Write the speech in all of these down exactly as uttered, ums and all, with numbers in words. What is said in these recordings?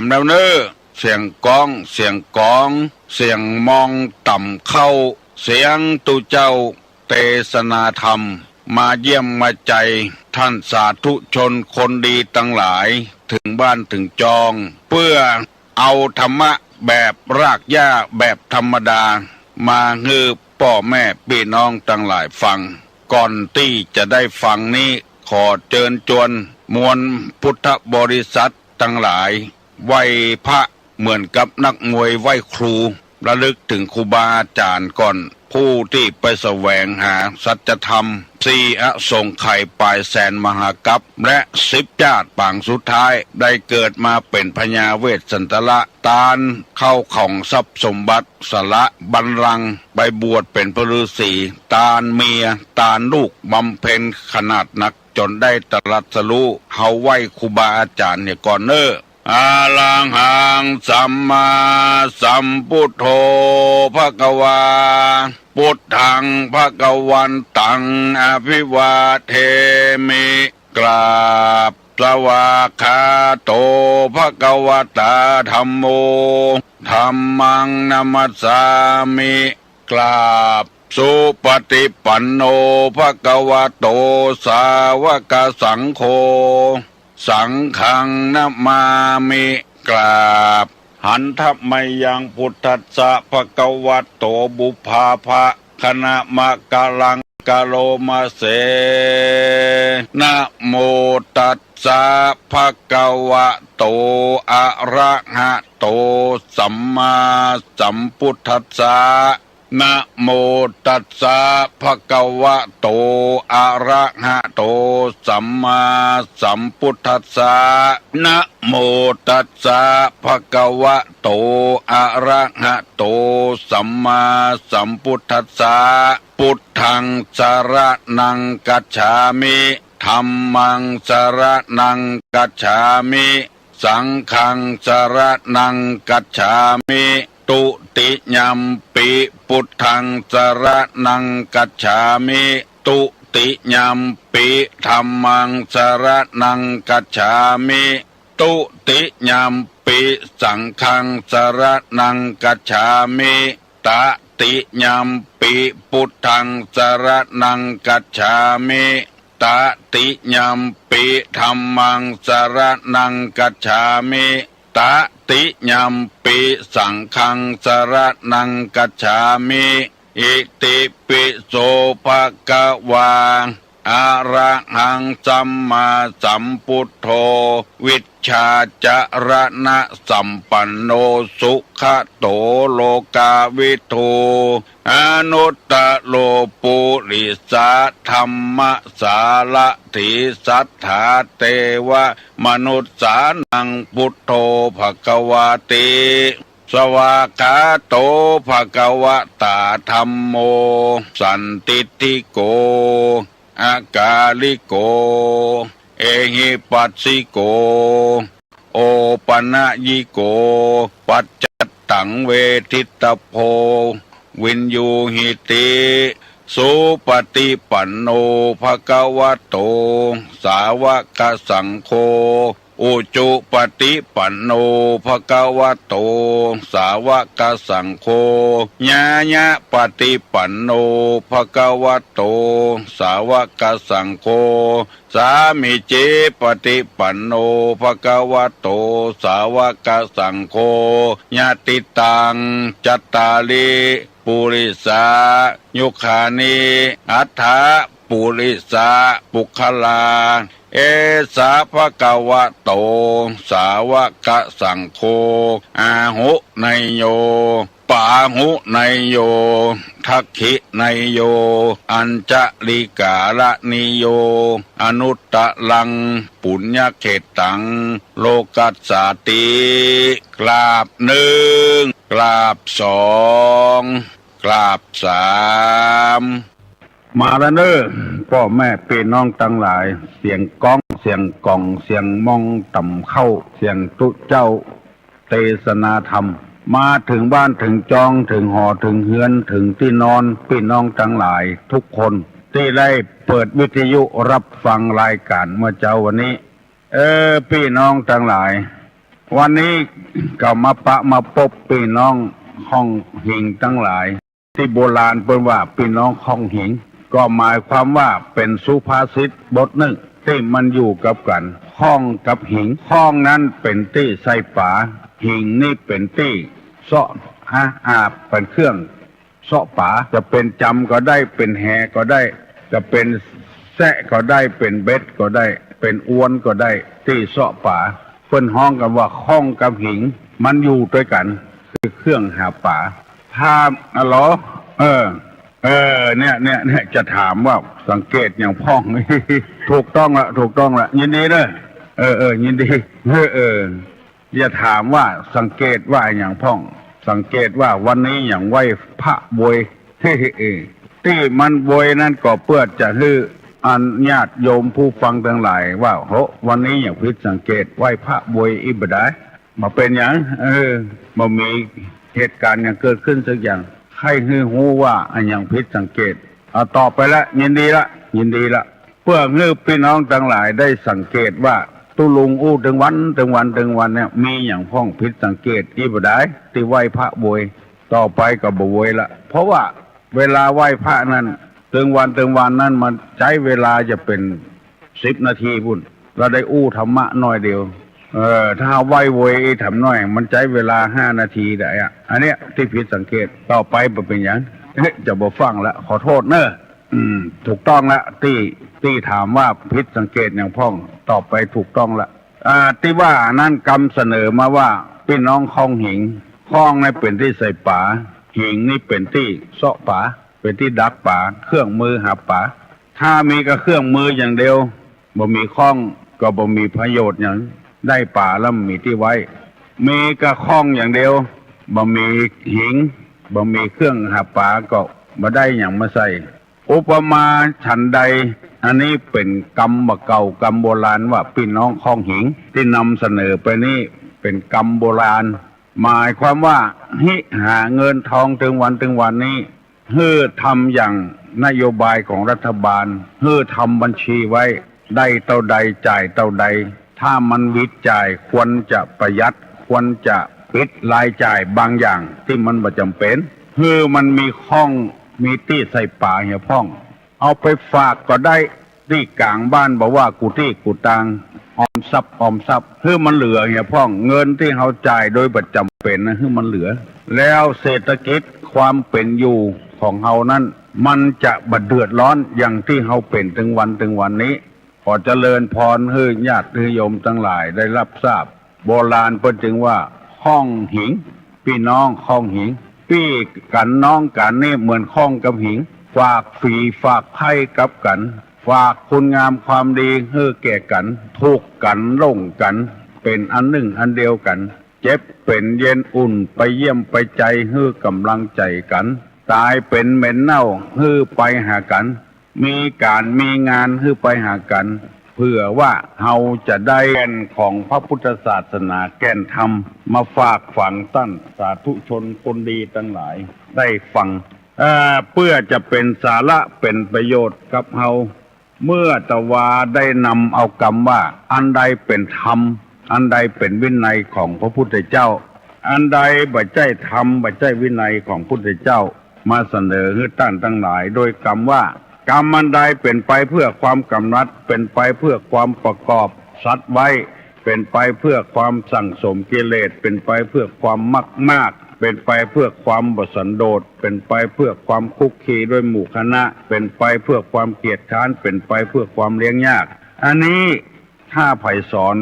มแล้วเน่อ เสียงก๊อง เสียงก๋อง เสียงมองต่ำเข้า เสียงตุ๊เจ้า เตสนาธรรม มาเยี่ยมมาใจท่านสาธุชนคนดีตังหลาย เถิงบ้านเถิงจอง เปื้อเอาธรรมะแบบรากหญ้าแบบธรรมดา มาหื้อป้อแม่ปี้น้องตังหลายฟัง ก่อนตี้จะได้ฟังนี้ ขอเจิญจวนมวลพุทธบริษัทตังหลาย ไหว้พระเหมือนกับนักมวยไหว้ครู ระลึกเถิงครูบาอาจ๋ารย์ก่อน ผู้ตี้ไปแสวงหาสัจธรรม สี่อสงไขยปลายแสนมหากัป และสิบจาติปางสุดท้าย ได้เกิดมาเป๋นพญาเวสสันตระ ตานเข้าของทรัพย์สมบัติ สละบัลลังก์ ไปบวชเป๋นพระฤาษี ตานเมีย ตานลูก บำเพ็ญขนาดนัก จ๋นได้ตรัสรู้ เฮาไหว้ครูบาอาจ๋ารย์เหียก่อนเน่อ Arahaṃ sammāsambuddho bhagavā, buddhaṃ bhagavantaṃ abhivādemi. กราบ Svākkhāto bhagavatā dhammo, dhammaṃ namassāmi. กราบ Supaṭipanno bhagavato sāvakasaṅgho, saṅghaṃ namāmi. กราบ Handa mayaṃ buddhassa bhagavato pubbabhāganamakāraṃ karoma se. Namo tassa bhagavato arahato sammāsambuddhassa. Namo tassa bhagavato arahato sammāsambuddhassa. Namo tassa bhagavato arahato sammāsambuddhassa. Buddhaṃ saraṇaṃ gacchāmi. Dhammaṃ saraṇaṃ gacchāmi. Saṅghaṃ saraṇaṃ gacchāmi. Dutiyampi buddhaṃ saraṇaṃ gacchāmi. Dutiyampi dhammaṃ saraṇaṃ gacchāmi. Dutiyampi saṅghaṃ saraṇaṃ gacchāmi. Tatiyampi buddhaṃ saraṇaṃ gacchāmi. Tatiyampi dhammaṃ saraṇaṃ gacchāmi. Tatiyampi saṅghaṃ saraṇaṃ gacchāmi. Itipi so bhagavā arahaṃ sammāsambuddho vijjācaraṇasampanno sugato lokavidū anuttaro purisadammasārathi satthā devamanussānaṃ buddho bhagavāti. Svākkhāto bhagavatā dhammo sandiṭṭhiko akāliko ehipassiko opanayiko paccattaṃ veditabbo viññūhīti. Supaṭipanno bhagavato sāvakasaṅgho, ujupaṭipanno bhagavato sāvakasaṅgho, ñāyapaṭipanno bhagavato sāvakasaṅgho, sāmīcipaṭipanno bhagavato sāvakasaṅgho, yadidaṃ cattāri purisayugāni aṭṭha purisapuggalā, esa bhagavato sāvakasaṅgho āhuneyyo pāhuneyyo dakkhiṇeyyo añjalikaraṇīyo anuttaraṃ puññakkhettaṃ lokassāti. กราบหนึ่ง กราบสอง กราบสาม มาแล้วเน่อ ป้อแม่ปี้น้องตังหลาย เสียงก๊อง เสียงก๋อง เสียงมองต่ำเข้า เสียงตุ๊เจ้า เตสนาธรรม มาเถิงบ้านเถิงจอง เถิงหอเถิงเฮือน เถิงตี้นอน ปี้น้องตังหลายทุกคน ตี้ได้เปิดวิทยุฮับฟังรายก๋านเมื่อเจ๊าวันนี้ เออ ปี้น้องตังหลาย วันนี้ก็มาปะมาปบปี้น้องค่องหิงตังหลาย ตี้โบราณเปิ้นว่าปี้น้องค่องหิง ก็หมายความว่าเป๋นสุภาษิตบทนึ่งตี้มันอยู่กับกั๋น ค่องกับหิง ค่องนั้นเป๋นตี้ใส่ป๋า หิงนี้เป๋นตี้เซาะ อา อาบ เป๋นเครื่องเซาะป๋า จะเป๋นจำก็ได้ เป๋นแหก็ได้ จะเป๋นแซะก็ได้ เป๋นเบ็ดก็ได้ เป๋นอวนก็ได้ ตี้เซาะป๋า เปิ้นฮ้องกั๋นว่าค่องกับหิง มันอยู่ตวยกั๋น คือเครื่องหาป๋า ถ้า ฮัลโหล เออ เออ เนี่ย เนี่ย เนี่ย จะถามว่าสังเกตหยังพ่อง ถูกต้องละ ถูกต้องละ ยินดีเน่อ เออ เออ ยินดี เออ เออ จะถามว่าสังเกตว่าหยังพ่อง สังเกตว่าวันนี้หยังไหว้พระบวย เออ ตี้มันบวยนั้นก็เปื้อจะหื้ออันญาติโยมผู้ฟังตังหลายว่า โห วันนี้หยังผิดสังเกต ไหว้พระบวยอี้บ่ดาย บ่เป๋นหยัง เออ บ่มีเหตุก๋ารณ์หยังเกิดขึ้นสักอย่าง ใค่หื้อฮู้ว่าอะหยังผิดสังเกต เอา ตอบไปละ ยินดีละ ยินดีละ เปื้อหื้อปี้น้องตังหลายได้สังเกตว่า ตุ๊ลุงอู้ตึงวัน ตึงวัน ตึงวันเนี่ย มีหยังพ่องผิดสังเกตอี้บ่ดาย ตี้ไหว้พระบวย ต่อไปก็บ่บวยละ เพราะว่าเวลาไหว้พระนั้น ตึงวัน ตึงวันนั้นมันใจ๊เวลาจะเป๋นสิบนาทีปู้น เฮาได้อู้ธรรมะหน้อยเดียว เออ ถ้าไหว้บวยอี้ถามหน้อย มันใจ๊เวลาห้านาทีได้อะ อันเนี้ยตี้ผิดสังเกต ต่อไปบ่เป๋นหยัง เอ๊ะ จะบ่ฟังละ ขอโต้ษเน่อ อืม ถูกต้องละ ตี้ ตี้ถามว่าผิดสังเกตหยังพ่อง ตอบไปถูกต้องละ อ่า ตี้ว่านั้นกำเสนอมาว่า ปี้น้องค่องหิง ค่องนี้เป๋นตี้ใส่ป๋า หิงนี้เป๋นตี้เซาะป๋า เป๋นตี้ดักป๋า เครื่องมือหาป๋า ถ้ามีก็เครื่องมืออย่างเดียว บ่มีค่องก็บ่มีประโยชน์หยัง ได้ป๋าแล้วบ่มีตี้ไว้ มีก็ค่องอย่างเดียว บ่มีหิง บ่มีเครื่องหาป๋าก็บ่ได้หยังมาใส่ อุปมาฉันใด อันนี้เป๋นกำบ่าเก่ากำโบราณว่าปี้น้องค่องหิง ตี้นำเสนอไปนี้เป๋นกำโบราณ หมายความว่า ฮิหาเงินทองตึงวันตึงวันนี้ หื้อทำอย่างนโยบายของรัฐบาล หื้อทำบัญชีไว้ ได้เต้าใดจ่ายเต้าใด ถ้ามันหวิดจ่ายควรจะประหยัด ควรจะปิดรายจ่ายบางอย่างตี้มันบ่จ๋ำเป๋น หื้อมันมีค่อง มีตี้ใส่ป๋าเหียพ่อง เอาไปฝากก็ได้ ตี้ก๋างบ้านบ่ว่ากู้ตี้กู้ตาง ออมทรัพย์ ออมทรัพย์ หื้อมันเหลือเหียพ่อง เงินตี้เฮาจ่ายโดยบ่จ๋ำเป๋นนะ หื้อมันเหลือ แล้วเศรษฐกิจความเป๋นอยู่ของเฮานั้น มันจะบ่เดือดร้อนอย่างตี้เฮาเป๋นตึงวันตึงวันนี้ ขอเจริญพรหื้อญาติหื้อโยมตังหลายได้รับทราบ โบราณเปิ้นจึงว่า ค่องหิง ปี้น้องค่องหิง ปี้กั๋นน้องกั๋นนี่เหมือนค่องกับหิง ฝากฝีฝากไข้กับกั๋น ฝากคุณงามความดีหื้อแก่กั๋น ทุกข์กั๋นโล่งกั๋น เป๋นอันนึ่งอันเดียวกั๋น เจ็บเป๋นเย็นอุ่นไปเยี่ยมไปใจ๋หื้อก๋ำลังใจ๋กั๋น ต๋ายเป๋นเหม็นเน่าหื้อไปหากั๋น มีก๋านมีงานหื้อไปหากั๋น เผื่อว่าเฮาจะได้แก่นของพระพุทธศาสนา แก่นธรรม มาฝากฝังต้านสาธุชนคนดีตังหลายได้ฟัง เอ่อ เปื้อจะเป๋นสาระเป๋นประโยชน์กับเฮา เมื่อตะวาได้นำเอากำว่า อันใดเป๋นธรรม อันใดเป๋นวินัยของพระพุทธเจ้า อันใดบ่ใจ้ธรรม บ่ใจ้วินัยของพุทธเจ้า มาเสนอหื้อต้านตังหลาย โดยกำว่า กำอันใดเป๋นไปเพื่อความกำหนัด เป๋นไปเพื่อความประกอบสัตว์ไว้ เป๋นไปเพื่อความสั่งสมกิเลส เป๋นไปเพื่อความมักมาก เป๋นไปเพื่อความบ่สันโดษ เป๋นไปเพื่อความคุกคีด้วยหมู่คณะ เป๋นไปเพื่อความเกียจคร้าน เป๋นไปเพื่อความเลี้ยงยาก อันนี้ ถ้าใผสอน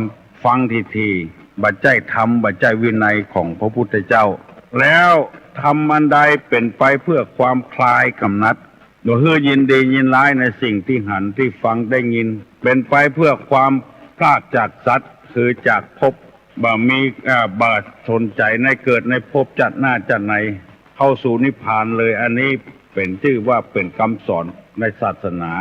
ฟังถี่ๆ บ่ใจ้ธรรม บ่ใจ้วินัยของพระพุทธเจ้า แล้วธรรมอันใดเป๋นไปเพื่อความคลายกำหนัด บ่หื้อยินดียินร้ายในสิ่งตี้หันตี้ฟังได้ยิน เป๋นไปเพื่อความพรากจากสัตว์ คือจากภพ บ่มี เอ่อ บ่สนใจ๋ในเกิดในภพจัดหน้าจัดใน เข้าสู่นิพพานเลย อันนี้เป๋นจื้อว่าเป๋นกำสอนในศาสนา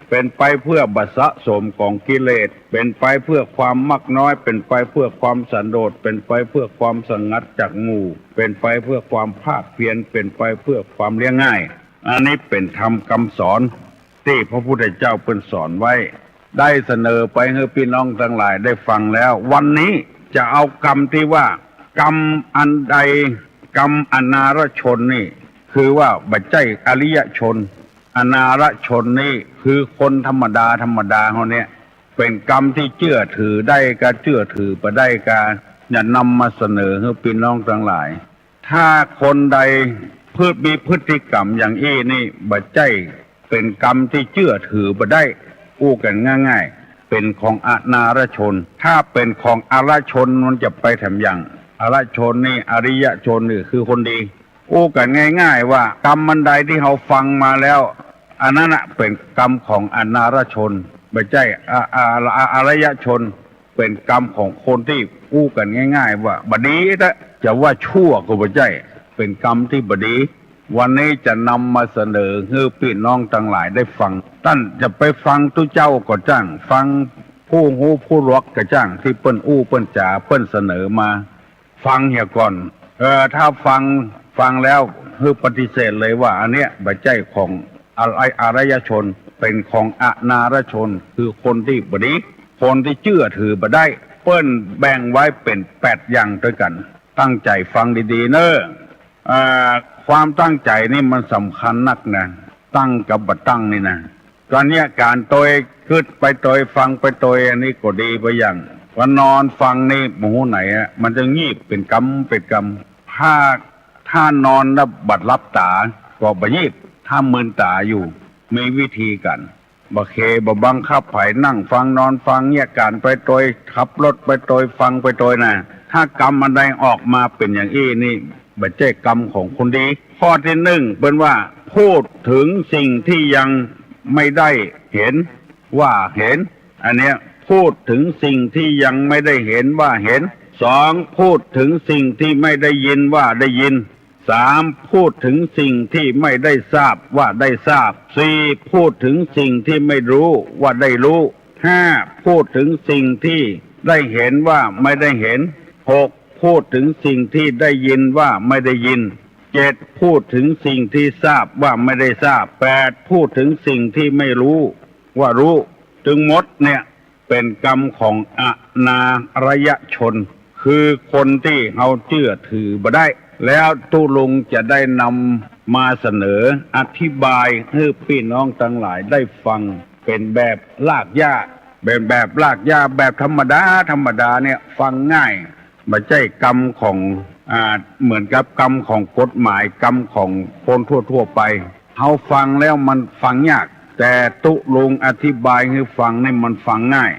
เป๋นไปเพื่อบ่สะสมของกิเลส เป๋นไปเพื่อความมักน้อย เป๋นไปเพื่อความสันโดษ เป๋นไปเพื่อความสงัดจากหมู่ เป๋นไปเพื่อความภาคเพียร เป๋นไปเพื่อความเลี้ยงง่าย อันนี้เป๋นธรรมกำสอนตี้พระพุทธเจ้าเปิ้นสอนไว้ ได้เสนอไปหื้อปี้น้องตังหลายได้ฟังแล้ว วันนี้ จะเอากรรมตี้ว่า กรรมอันใด กรรมอนารชนนี่ คือว่าบ่ใจ้อริยชน อนารชนนี่คือคนธรรมดาธรรมดาเฮาเนี่ย เป๋นกรรมตี้เจื้อถือได้กาเจื้อถือบ่ได้กา จะนำมาเสนอหื้อปี้น้องตังหลาย ถ้าคนใดพฤติ มีพฤติกรรมอย่างอี้นี่ บ่ใจ้ เป๋นกรรมตี้เจื้อถือบ่ได้ อู้กั๋นง่ายๆ เป๋นของอนารชน ถ้าเป๋นของอรชนมันจะไปแถมอย่าง อรชนนี่ อริยชนนี่คือคนดี อู้กั๋นง่ายๆ ว่า กรรมอันใดตี้เฮาฟังมาแล้ว อันนั้นน่ะเป๋นกรรมของอนารชน บ่ใจ้ อ- อ- อ- อริยชน เป๋นกรรมของคนตี้อู้กั๋นง่ายๆ ว่าบ่ดีนะ จะว่าชั่วก็บ่ใจ้ เป๋นกรรมตี้บ่ดี วันนี้จะนำมาเสนอหื้อปี้น้องตังหลายได้ฟัง ต้านจะไปฟังตุ๊เจ้าก็จ้าง ฟังผู้ฮู้ผู้หลวกก็จ้าง ตี้เปิ้นอู้เปิ้นจ๋าเปิ้นเสนอมา ฟังเหียก่อน เออ ถ้าฟัง ฟังแล้วหื้อปฏิเสธเลยว่า อันเนี้ยบ่ใจ้ของอริ- อริยชน เป๋นของอนารชน คือคนตี้บ่ดี คนตี้เจื้อถือบ่ได้ เปิ้นแบ่งไว้เป๋นแปดอย่างตวยกั๋น ตั้งใจ๋ฟังดีๆ เน่อ เอ่อ ความตั้งใจ๋นี่มันสำคัญนักนะ ตั้งกับบ่ตั้งนี่นะ ต๋อนเนี้ยก๋านตวย กึ๊ดไปตวย ฟังไปตวย อันนี้ก็ดีไปอย่าง ว่านอนฟังนี่บ่ฮู้ไหนอะ มันจะงีบเป๋นกำเป๋นกำ ถ้า ถ้านอนแล้วบ่หลับต๋าก็บ่งีบ ถ้ามืนต๋าอยู่ มีวิธีกั๋น บ่เขบ่บังคับใผ นั่งฟังนอนฟังเยียะก๋านไปตวย ขับรถไปตวย ฟังไปตวยนะ ถ้ากรรมอันใดออกมาเป๋นอย่างอี้นี่ บ่ใจ้กรรมของคนดี ข้อตี้นึ่ง เปิ้นว่า พูดถึงสิ่งที่ยังไม่ได้เห็นว่าเห็น อันเนี้ย พูดถึงสิ่งที่ยังไม่ได้เห็นว่าเห็น สอง พูดถึงสิ่งที่ไม่ได้ยินว่าได้ยิน สาม พูดถึงสิ่งที่ไม่ได้ทราบว่าได้ทราบ สี่ พูดถึงสิ่งที่ไม่รู้ว่าได้รู้ ห้า พูดถึงสิ่งที่ได้เห็นว่าไม่ได้เห็น หก พูดถึงสิ่งที่ได้ยินว่าไม่ได้ยิน เจ็ด พูดถึงสิ่งที่ทราบว่าไม่ได้ทราบ แปด พูดถึงสิ่งที่ไม่รู้ว่ารู้ ตึงหมดเนี่ย เป๋นกรรมของอนารชน คือคนตี้เฮาเจื้อถือบ่ได้ แล้วตุ๊ลุงจะได้นำมาเสนออธิบายหื้อปี้น้องตังหลายได้ฟัง เป๋นแบบรากหญ้า เป๋นแบบรากหญ้า แบบธรรมดาธรรมดาเนี่ย ฟังง่าย บ่ใจ้กรรมของ อ่า เหมือนกับกรรมของกฎหมาย กรรมของคนทั่วๆ ไป เฮาฟังแล้วมันฟังยาก แต่ตุ๊ลุงอธิบายหื้อฟังนี่มันฟังง่าย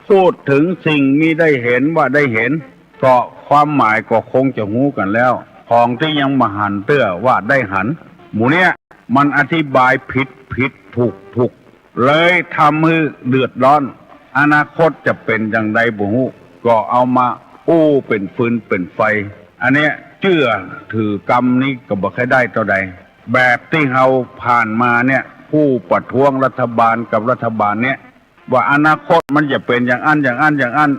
พูดถึงสิ่งมิได้เห็นว่าได้เห็น ก็ความหมายก็คงจะฮู้กั๋นแล้ว ของตี้ยังบ่หันเตื้อว่าได้หัน หมู่เนี้ยมันอธิบายผิดผิดถูกถูก เลยทำหื้อเดือดร้อน อนาคตจะเป๋นอย่างใดบ่ฮู้ ก็เอามาอู้เป๋นฟืนเป๋นไฟ อันเนี้ยเจื้อถือกรรมนี้ก็บ่ค่อยได้เต้าใด แบบตี้เฮาผ่านมาเนี่ย ผู้ประท้วงรัฐบาลกับรัฐบาลเนี่ย ว่าอนาคตมันจะเป๋นอย่างอั้น อย่างอั้น อย่างอั้น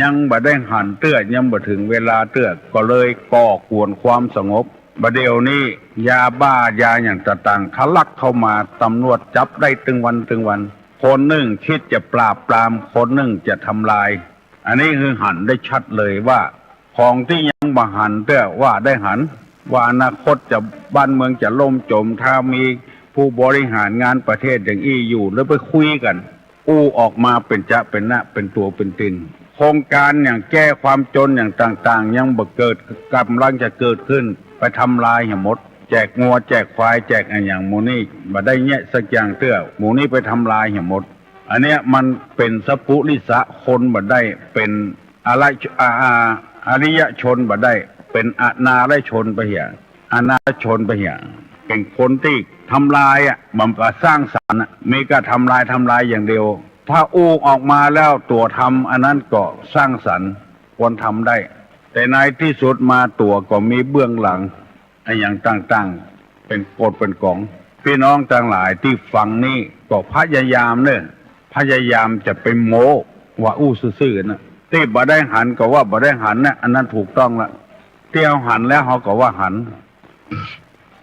ยังบ่ได้หันเตื้อ ยังบ่เถิงเวลาเตื้อ ก็เลยก่อกวนความสงบ บ่าเดี่ยวนี้ยาบ้ายาอย่างต่างๆ ทะลักเข้ามา ตำรวจจับได้ตึงวันตึงวัน คนนึ่งคิดจะปราบปราม คนนึ่งจะทำลาย อันนี้คือหันได้ชัดเลยว่า ของตี้ยังบ่หันเตื้อว่าได้หัน ว่าอนาคตจะ บ้านเมืองจะล่มจม ถ้ามีผู้บริหารงานประเทศอย่างอี้อยู่ แล้วไปคุยกั๋น อู้ออกมาเป๋นจะเป๋นนะ เป๋นตั๋วเป๋นตน โครงการอย่างแก้ความจนอย่างต่างๆ ยังบ่เกิด ก๋ำลังจะเกิดขึ้น ไปทำลายเหียหมด แจกงัวแจกควาย แจกอะหยังหมู่นี้ บ่ได้เยียะสักอย่างเตื้อ หมู่นี้ไปทำลายเหียหมด อันเนี้ยมันเป๋นสัปปุริสะคนบ่ได้ เป๋นอริยะ อา อา อริยชนบ่ได้ เป๋นอนารชนไปเหีย อนารชนไปเหีย เป๋นคนตี้ทำลายอะ บ่สร้างสรรค์อะ มีก้าทำลาย ทำลายอย่างเดียว ถ้าอู้ออกมาแล้วตั๋วทำ อันนั้นก็สร้างสรรค์ ควรทำได้ แต่ในตี้สุดมาตั๋วก็มีเบื้องหลัง อะหยังต่างๆ เป๋นกฎเป๋นก๋อง ปี้น้องตังหลายตี้ฟังนี่ก็พยายามเน่อ พยายามจะไปโม้ว่าอู้ซื่อๆ นะ ตี้บ่ได้หันก็ว่าบ่ได้หันนะ อันนั้นถูกต้องละ ตี้เฮาหันแล้วเฮาก็ว่าหัน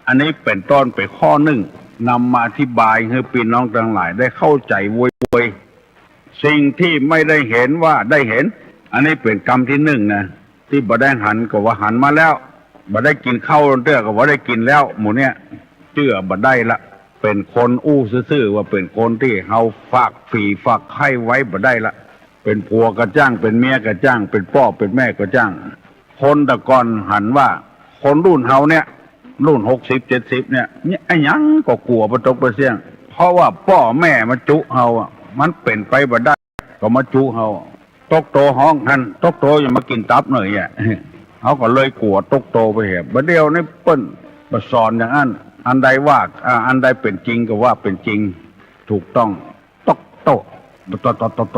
อันนี้เป๋นต้นเป๋นข้อนึ่ง นำมาอธิบายหื้อปี้น้องตังหลายได้เข้าใจ๋โวยๆ สิ่งที่ไม่ได้เห็นว่าได้เห็น อันนี้เป๋นกำตี้นึ่งนะ ตี้บ่ได้หันก็ว่าหันมาแล้ว บ่ได้กิ๋นข้าวเตื้อก็ว่าได้กิ๋นแล้ว หมู่เนี้ย เจื้อบ่ได้ละ เป๋นคนอู้ซื่อๆ ว่าเป๋นคนตี้เฮาฝากฝีฝากใค่ไว้บ่ได้ละ เป๋นผัวก็จ้าง เป๋นเมียก็จ้าง เป๋นป้อเป๋นแม่ก็จ้าง คนแต่ก่อนหันว่า คนรุ่นเฮาเนี่ย รุ่นหกสิบเจ็ดสิบเนี่ย เนี่ย อะหยังก็กั๋วปะตกปะเสี้ยง เพราะว่าป้อแม่มาจุเฮาอะ มันเป๋นไปบ่ได้ ก็มาจุเฮา ตกโตฮ้องหั้น ตกโตอย่ามากิ๋นตับเน่อ เฮาก็เลยกั๋วตกโตไปเหีย บ่าเดี่ยวนี้เปิ้นบ่สอนอย่างอั้น อันใดว่า อ่า อันใดเป๋นจริงก็ว่าเป๋นจริง ถูกต้อง ตกโต ตกโต ตกโต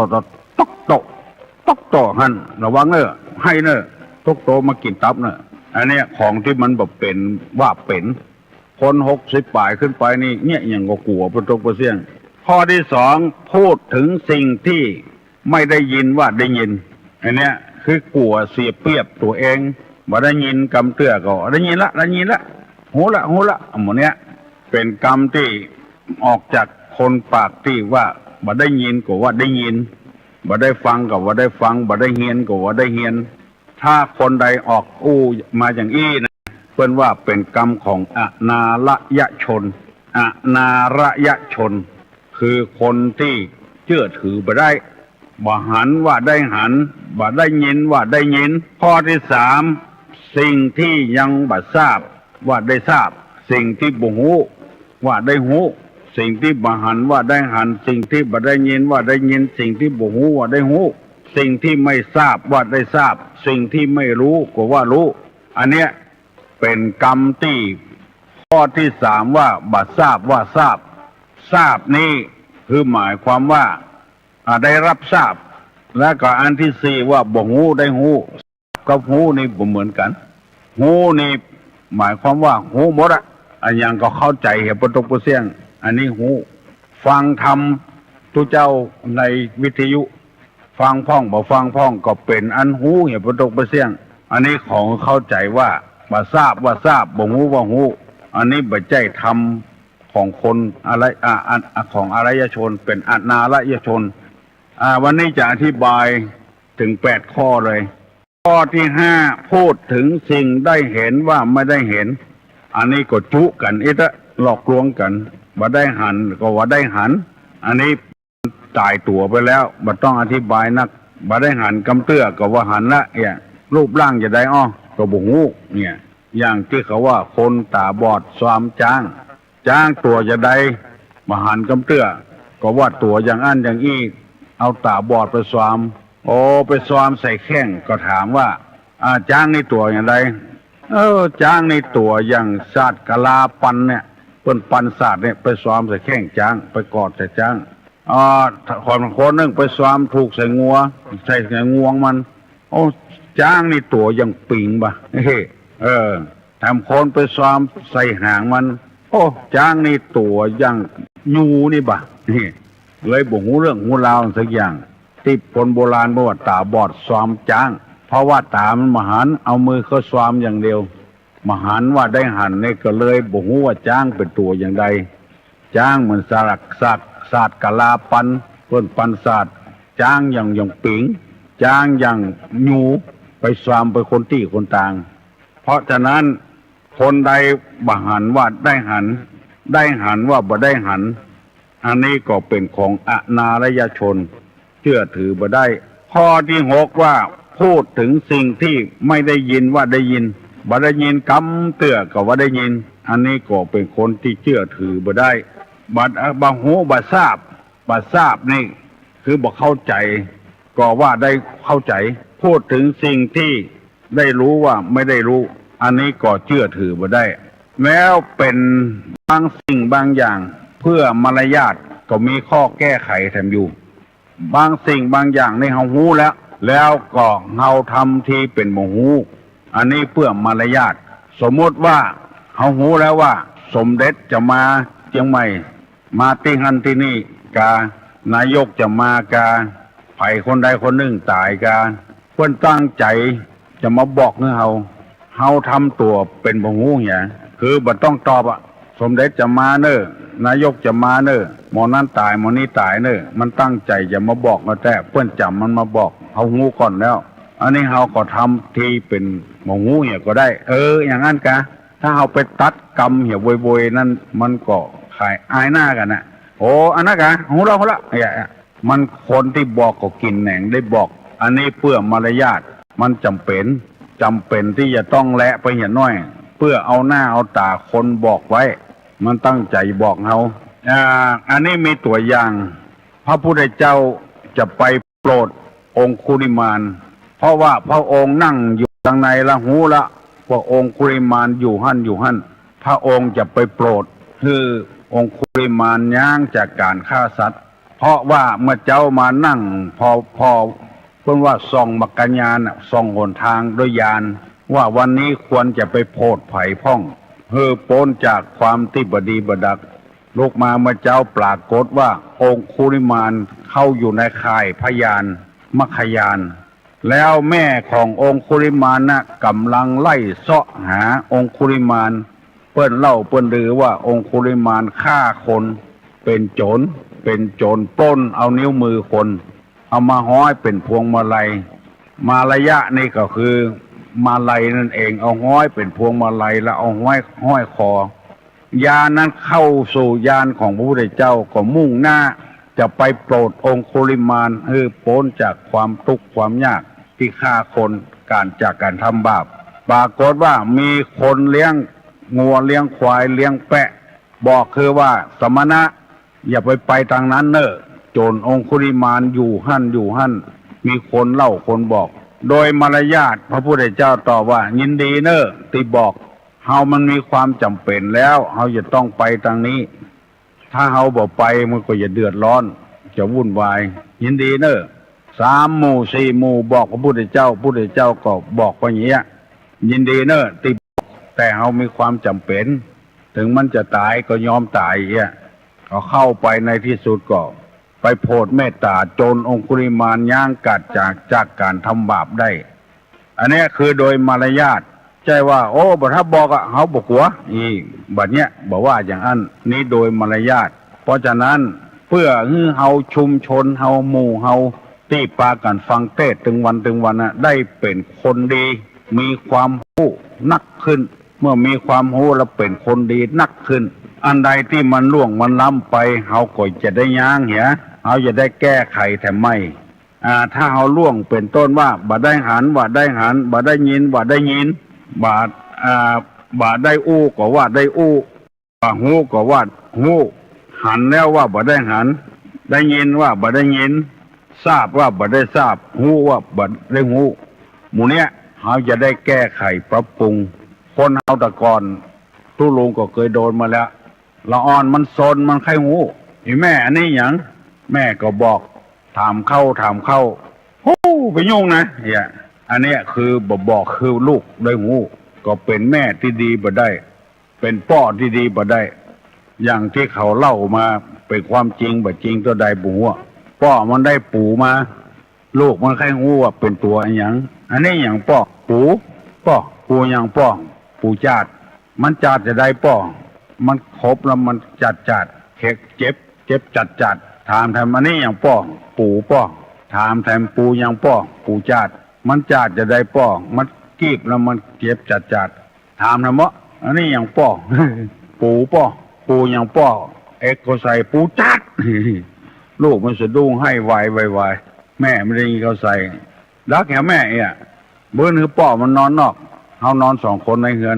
ตกโตหั้น ระวังเน่อ ไห้เน่อ ตกโตมากิ๋นตับเน่อ อันเนี้ยของตี้มันบ่เป๋นว่าเป๋น คนหกสิบป๋ายขึ้นไปนี่ เนี่ย อะหยังก็กั๋วปะตกปะเสี้ยง ข้อตี้สอง พูดถึงสิ่งที่ไม่ได้ยินว่าได้ยิน อันเนี้ยคือกั๋วเสียเปรียบตั๋วเอง บ่ได้ยินกำเตื้อก็ได้ยินละ ได้ยินละ ฮู้ละ ฮู้ละ หมู่เนี้ย เป๋นกำตี้ออกจากคนปากตี้ว่า บ่ได้ยินก็ว่าได้ยิน บ่ได้ฟังก็ว่าได้ฟัง บ่ได้เฮียนก็ว่าได้เฮียน ถ้าคนใดออกอู้มาอย่างอี้นะ เปิ้นว่าเป๋นกำของอนาระยะชน อนาระยะชน คือคนตี้เจื้อถือบ่ได้ บ่หันว่าได้หัน บ่ได้ยินว่าได้ยิน ข้อตี้สาม สิ่งตี้ยังบ่ทราบว่าได้ทราบ สิ่งตี้บ่ฮู้ว่าได้ฮู้ สิ่งตี้บ่หันว่าได้หัน สิ่งตี้บ่ได้ยินว่าได้ยิน สิ่งตี้บ่ฮู้ว่าได้ฮู้ สิ่งตี้ไม่ทราบว่าได้ทราบ สิ่งตี้ไม่รู้ก็ว่ารู้ อันเนี้ยเป๋นกำตี้ ข้อตี้สามว่าบ่ทราบว่าทราบ ทราบนี้คือหมายความว่า อ่า ได้รับทราบ และก็อันตี้สี่ว่าบ่ฮู้ได้ฮู้ กับฮู้นี่บ่เหมือนกั๋น ฮู้นี่หมายความว่าฮู้หมดอะ อะหยังก็เข้าใจ๋เหียปะตกปะเสี้ยง อันนี้ฮู้ ฟังธรรมตุ๊เจ้าในวิทยุ ฟังพ่องบ่ฟังพ่องก็เป๋นอันฮู้เหียปะตกปะเสี้ยง อันนี้ของเข้าใจ๋ว่า บ่ทราบว่าทราบ บ่ฮู้ว่าฮู้ อันนี้บ่ใจ้ธรรมของคนอะไร อ่า อัน อ่า ของอารยชน เป๋นอนาระยะชน อ่า วันนี้จะอธิบายถึงแปดข้อเลย ข้อตี้ห้า พูดถึงสิ่งได้เห็นว่าไม่ได้เห็น อันนี้ก็จุกั๋นอิดอะ หลอกลวงกั๋น บ่ได้หันก็ว่าได้หัน อันนี้ต๋ายตั๋วไปแล้ว บ่ต้องอธิบายนัก บ่ได้หันกำเตื้อก็ว่าหันละ เนี่ย รูปร่างจะใดอ้อ ก็บ่ฮู้ เนี่ย อย่างตี้เขาว่าคนต๋าบอดซอมจ๊าง จ๊างตั๋วจะใด บ่หันกำเตื้อ ก็ว่าตั๋วอย่างอั้นอย่างอี้ เอาต๋าบอดไปซอม โอ้ ไปซอมใส่แข้ง ก็ถามว่า อ่า จ๊างนี่ตั๋วอย่างใด เออ จ๊างนี่ตั๋วอย่างสาดกะลาปันเนี่ย เปิ้นปันสาดเนี่ย ไปซอมใส่แข้งจ๊าง ไปกอดใส่จ๊าง อ่า คน คนนึ่งไปซอมถูกใส่งัว ใส่ ใส่งวงมัน โอ้ จ๊างนี่ตั๋วอย่างปิงบ่ะ เออ แถมคนไปซอมใส่หางมัน โอ้ จ๊างนี่ตั๋วอย่างยูนี่บ่ะ เลยบ่ฮู้เรื่องฮู้ราวสักอย่าง ตี้คนโบราณเปิ้นว่าต๋าบอดซอมจ๊าง เพราะว่าต๋ามันบ่หัน เอามือเข้าซอมอย่างเดียว บ่หันว่าได้หันนี่ก็เลยบ่ฮู้ว่าจ๊างเป๋นตั๋วอย่างใด จ๊างเหมือนสาด สาด สาดกะลาปัน เปิ้นปันสาด จ๊างอย่าง อย่างปิง จ๊างอย่างยู ไปซอมไปคนตี้คนตาง เพราะฉะนั้น คนใดบ่หันว่าได้หัน ได้หันว่าบ่ได้หัน อันนี้ก็เป๋นของอนารยชน เจื้อถือบ่ได้ ข้อตี้หกว่า พูดถึงสิ่งตี้ไม่ได้ยินว่าได้ยิน บ่ได้ยินกำเตื้อก็ว่าได้ยิน อันนี้ก็เป๋นคนตี้เจื้อถือบ่ได้ บ่ บ่ฮู้บ่ทราบ บ่ทราบนี่คือบ่เข้าใจ๋ ก็ว่าได้เข้าใจ๋ พูดถึงสิ่งตี้ได้รู้ว่าไม่ได้รู้ อันนี้ก็เจื้อถือบ่ได้ แล้วเป๋นบางสิ่งบางอย่าง เพื่อมารยาทก็มีข้อแก้ไขแถมอยู่ บางสิ่งบางอย่างนี่เฮาฮู้แล้ว แล้วก็เฮาทำทีเป๋นบ่ฮู้ อันนี้เปื้อมารยาท สมมุติว่าเฮาฮู้แล้วว่าสมเด็จจะมาเจียงใหม่ มาตี้หั้นตี้นี่กา นายกจะมากา ใผคนใดคนนึ่งต๋ายกา เปิ้นตั้งใจ๋จะมาบอกหื้อเฮา เฮาทำตั๋วเป๋นบ่ฮู้เหีย คือบ่ต้องตอบอะ สมเด็จจะมาเน่อ นายกจะมาเน่อ หมอนั้นต๋าย หมอนี้ต๋ายเน่อ มันตั้งใจ๋จะมาบอกเฮาแต๊ เปิ้นจ๋ำมันมาบอก เฮาฮู้ก่อนแล้ว อันนี้เฮาก็ทำทีเป๋นบ่ฮู้เหียก็ได้ เออ อย่างนั้นกา ถ้าเฮาไปตัดกำเหียโวยๆ นั้น มันก็ขายอายหน้ากั๋นนะ โอ้ อันนั้นกา ฮู้แล้ว ฮู้แล้ว เหีย มันคนตี้บอกก็กิ๋นแหนงได้บอก อันนี้เปื้อมารยาท มันจ๋ำเป๋น จ๋ำเป๋นตี้จะต้องแลไปเหียน้อย เปื้อเอาหน้าเอาต๋าคนบอกไว้ มันตั้งใจ๋บอกเฮา อ่า อันนี้มีตั๋วอย่าง พระพุทธเจ้าจะไปโปรดองคุลิมาน เพราะว่าพระองค์นั่งอยู่ตังในละฮู้ละ ว่าองคุลิมานอยู่หั้นอยู่หั้น พระองค์จะไปโปรดหื้อองคุลิมานยั้งจากก๋านฆ่าสัตว์ เพราะว่าเมื่อเจ๊ามานั่งผ่อ ผ่อ เปิ้นว่าส่องมรรคญาณน่ะ ส่องหนตางด้วยญาณ ว่าวันนี้ควรจะไปโผดไผพ่อง หื้อป๊นจากความตี้บ่ดีบ่ดัก ลุกมาเมื่อเจ๊าปรากฏว่าองคุลิมานเข้าอยู่ในข่ายพญาณ มรรคญาณ แล้วแม่ขององคุลิมานน่ะก๋ำลังไล่เซาะหาองคุลิมาน เปิ้นเล่าเปิ้นลือว่าองคุลิมานฆ่าคน เป๋นโจ๋ร เป๋นโจ๋รป๊นเอานิ้วมือคน เอามาฮ้อยเป๋นพวงมาลัย มารยะนี่ก็คือมาลัยนั่นเอง เอาฮ้อยเป๋นพวงมาลัยแล้วเอาฮ้อย ห้อยคอ ญาณนั้นเข้าสู่ญาณของพระพุทธเจ้าก็มุ่งหน้าจะไปโปรดองคุลิมานหื้อป๊นจากความตุ๊กข์ความยากตี้ฆ่าคน ก๋านจากก๋านทำบาป ปรากฏว่ามีคนเลี้ยงงัวเลี้ยงควายเลี้ยงแปะ บอกคือว่า สมณะ อย่าไปไปตางนั้นเน่อ โจ๋รองคุลิมานอยู่หั้นอยู่หั้น มีคนเล่าคนบอก โดยมารยาทพระพุทธเจ้าตอบว่า ยินดีเน่อตี้บอก เฮามันมีความจ๋ำเป๋นแล้ว เฮาจะต้องไปตางนี้ ถ้าเฮาบ่ไปมันก็จะเดือดร้อน จะวุ่นวาย ยินดีเน่อ สามหมู่สี่หมู่บอกพระพุทธเจ้า พุทธเจ้าก็บอกว่าอย่างเงี้ย ยินดีเน่อตี้บอก แต่เฮามีความจ๋ำเป๋น เถิงมันจะต๋ายก็ยอมต๋ายเอี้ย ก็เข้าไปในตี้สุดก็ไปโผดเมตต๋าจ๋นองคุลิมานยั้งก๋านจาก จากก๋านทำบาปได้ อันเนี้ยคือโดยมารยาท ใจ้ว่า โอ้ บ่ถ้าบอกอะ เฮาบ่กั๋ว อี บัดเนี้ย บ่ว่าอย่างอั้น นี้โดยมารยาท เพราะฉะนั้น เปื้อหื้อเฮาชุมชนเฮาหมู่เฮาตี้ปากั๋นฟังเตสน์ตึงวันตึงวันน่ะ ได้เป๋นคนดี มีความฮู้นักขึ้น เมื่อมีความฮู้แล้วเป๋นคนดีนักขึ้น อันใดตี้มันล่วงมันล้ำไป เฮาก็จะได้ยั้งเหีย เฮาจะได้แก้ไขแถมใหม่ อ่า ถ้าเฮาล่วงเป๋นต้นว่า บ่ได้หันว่าได้หัน บ่ได้ยินว่าได้ยิน บ่ อ่า บ่ได้อู้ก็ว่าได้อู้ บ่ฮู้ก็ว่าฮู้ หันแล้วว่าบ่ได้หัน ได้ยินว่าบ่ได้ยิน ทราบว่าบ่ได้ทราบ ฮู้ว่าบ่ได้ฮู้ หมู่เนี้ย เฮาจะได้แก้ไขปรับปรุง คนเฮาแต่ก่อน ตุ๊ลุงก็เกยโดนมาแล้ว ละอ่อนมันซนมันใค่ฮู้ อีแม่ อันนี้หยัง แม่ก็บอก ถามเข้า ถามเข้า ฮู้ ไปยุ่งนะ เนี่ย อันเนี้ยคือบ่บอกคือลูกได้ฮู้ ก็เป๋นแม่ตี้ดีบ่ได้ เป๋นป้อตี้ดีบ่ได้ อย่างตี้เขาเล่ามา เป๋นความจริงบ่จริงเต้าใดบ่ฮู้ ป้อมันได้ปูมา ลูกมันใค่ฮู้ว่าเป๋นตั๋วอะหยัง อันนี้หยังป้อ ปู ป้อ ปูหยังป้อ ปูจาด มันจาดจาใดป้อ มันขบแล้วมันจาดจาด เข็บ เจ็บ เจ็บจาดจาด ถามแถม อันนี้หยังป้อ ปูป้อ ถามแถม ปูหยังป้อ ปูจาด มันจาดจาใดป้อ มันกีบแล้วมันเจ็บจาดจาด ถามแถมว่า อันนี้หยังป้อ ปูป้อ ปูหยังป้อ เอ็กก็ใส่ ปูจาด ลูกมันสะดุ้งไห้วายวายวาย แม่มันได้ยินก็ใส่ ดักแหมแม่เอี้ย เบิ่นหื้อป้อมันนอนนอก เฮานอนสองคนในเฮือน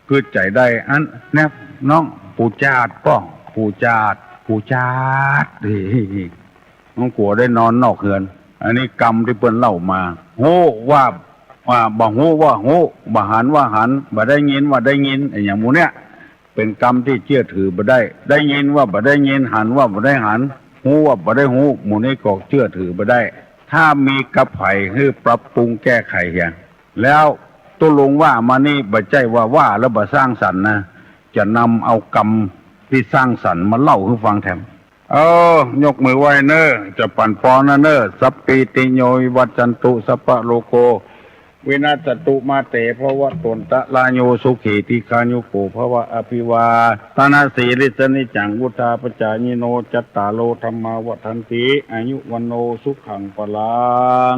กึ๊ดใจ๋ได้ อันแนบน้อง ปูจาดป้อ ปูจาด ปูจาด มันกั๋วได้นอนนอกเฮือน อันนี้กำตี้เปิ้นเล่ามา ฮู้ว่า ว่า บ่ฮู้ว่าฮู้ บ่หันว่าหัน บ่ได้ยินว่าได้ยิน อะหยังหมู่เนี้ย เป๋นกำตี้เจื้อถือบ่ได้ ได้ยินว่าบ่ได้ยิน หันว่าบ่ได้หัน ฮู้ว่าบ่ได้ฮู้ หมู่นี้ก็เจื้อถือบ่ได้ ถ้ามีกับใผหื้อปรับปรุงแก้ไขเหีย แล้วตุ๊ลุงว่ามานี่บ่ใจ้ว่า ว่าแล้วบ่สร้างสรรค์นะ จะนำเอากำตี้สร้างสรรค์มาเล่าหื้อฟังแถม เออ ยกมือไหว้เน้อ จะปั๋นปอนนะเน้อ สัพพีติโยวิวัชชันตุ สัพพะโรโค วินัสสะตุ มาเตภวัตวันตะราโย สุขีทีฆายุโกภวะ อภิวาทะนะสีลิสสะนิจจัง วุฑฒาปะจายิโน จัตตาโรธัมมาวัฑฒันติ อายุวัณโณสุขังพะลัง